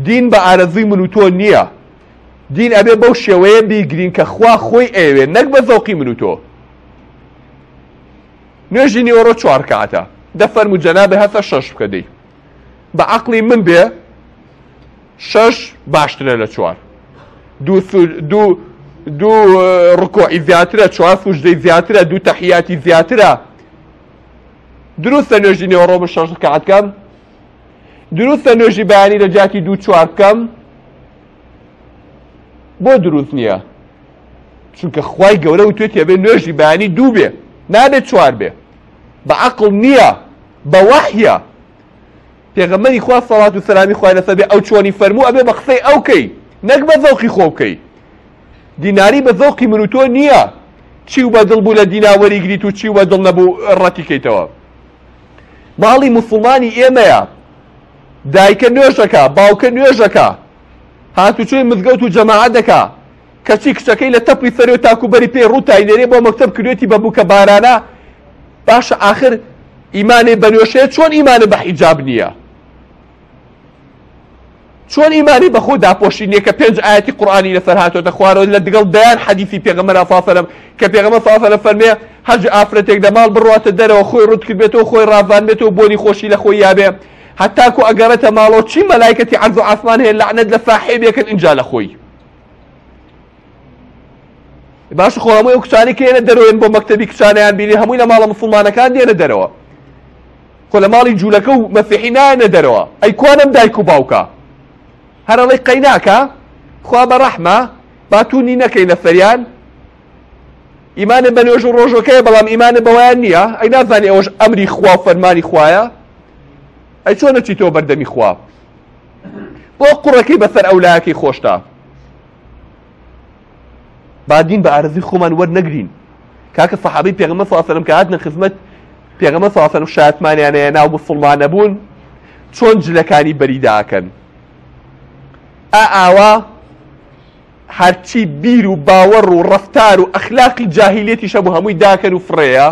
دین بە ئارەزووی من و تۆ نییە. دین ئەبێ بەو شێوەیە بیگرین کە خوا خۆی ئەیەوێ نەک بە زەوقی من و تۆ. نوێژی نیوەڕۆ چوار ڕکاتە. دە فەرموو جەنابێ هەسە شەش بکە دەی. بە عەقڵی من بێ شەش باشترە لە چوار. دوو دوو دوو ڕکۆعی زیاترە، چوار سوجدەی زیاترە، دوو تەحیاتی زیاترە. دروستە نوێژی نێوەڕۆ من شەش ڕکات کەم؟ دروستە نوێژی بەیانی لە جیاتی دوو چوار بکەم؟ بۆ دروست نییە؟ چونکە خوای گەورە وتوێتی ئەبێ نوێژی بەیانی دوو بێ نابێت چوار بێ. بە عەقڵ نییە، بە وەحیە. پێغەمبەری خوا سەڵات و سەلامی خوای لەسەر بێ ئەو چۆنی فەرموو ئەبێ بە قسەی ئەو کەی نەک بە زەوقی خۆ بکەی. دیناری بە زەوقی من و تۆ نییە. چی و بە دڵ بوو لە دینا وەریگریت و چی و بە دڵ نەبوو ڕەتی کەیتەوە. ماڵی موسڵمانی ئێمەیە دایکە نوێژەکە باوکە نوێژەکە هاتوچۆی مزگەوت و جەماعەت دەکا کەچی کچەکەی لە تەپی سەرێ تاکو بەری پێی ڕووتای نێرێ بۆ مەکتەب کردوێتی بە بووکە بارانە. باشە ئاخر ئیمانێ بە نوێژەیە چۆن ئیمانێ بە حیجاب نییە؟ چۆن ئیمانی بە خۆ داپۆشی نییە کە پێنج ئایەتی قورئانی لەسەر هاتۆتە خوارەوە لە دگەڵ دەیان حەدیسی پێغەمبەر صلی الله علیه و سلم کە پێغەمبەر صلی الله علیه و سلم فەرمێ هەر ئافرەتێک لە ماڵ بڕواتە دەرەوە خۆی ڕوت کردبێتەوە خۆی ڕازانبێتەوە بۆنی خۆشی لە خۆی یابێ هەتاکو ئەگەڕێتە ماڵەوە چی مەلایکەتی عەرز و عاسمان هەیە لەعنەت لە ساحێبێکن ئینجا لە خۆی. باشە خۆ هەمووی ئەو کچانەی کە یەنە دەرەوەن بۆ مەکتەبی کچانیان بینی هەمووی لە ماڵە مسوڵمانەکان دێنە دەرەوە خۆ لە ماڵی جوولەکە و مەسیحی نایەنە دەرەوە ئەی کوانم دایک و باوکە هەر ئەڵێی قەیناکە خوا بە ڕەحمە با توونی نەکەین لەسەریان ئیمانە بە نوێژ و ڕۆژەکەیە بەڵام ئیمانە بەوەیان نییە ئەی نازانی ئەوەش ئەمری خوا و فەرمانی خوایە ئەی چۆن ئەچیتەوە بەردەمی خوا بۆ قوڕەکەی بەسەر ئەولایەکەی خۆشتا با دین بە ئارەزوی خۆمان وەرنەگرین کاکە سەحابەی پێغەمبەر صلی الله علیه و سلم کە هاتنە خزمەت پێغەمبەر صلی الله علیه و سلم شایەتمانیان هەیە ناو موسڵمان نەبوون چۆن جلەکانی بەریداکەن ئا ئاوا هەرچی بیر و باوەڕ و ڕەفتار و ئەخلاقی جاهیلیەتیش هەبوو هەمووی داکەن و فڕێیە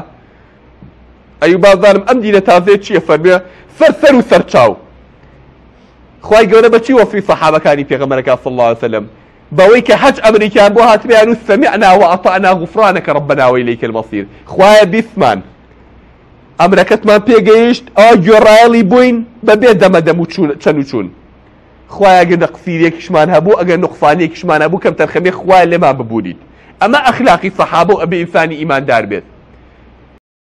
ئەیو بازانم ئەم دینە تازەیە چییە فەرمێ سەر سەر و سەرچاو خوای گەورە بە چی وەسفی سەحابەکانی پێغەمبەرەکە صلی الله علیه وسلم بەوەی کە هەچ ئەمرێکیان بۆ هاتبێیان و سمعنا وأطعنا غفرانك ربنا وإليك المصير خوایە بیستمان ئەمرەکەتمان پێگەیشت ئەوە گوێڕایەڵی بووین بەبێ دەمە دەم و چەند و چوون خوایە ئەگەر نەقسیرێکیشمان هەبوو ئەگەر نوقسانیەکیشمان هەبوو کەم تەرخەمێ خوایە لێمان ببوریت ئەمە ئەخلاقی سەحابە و ئەبێ ئینسانی ئیماندار بێت.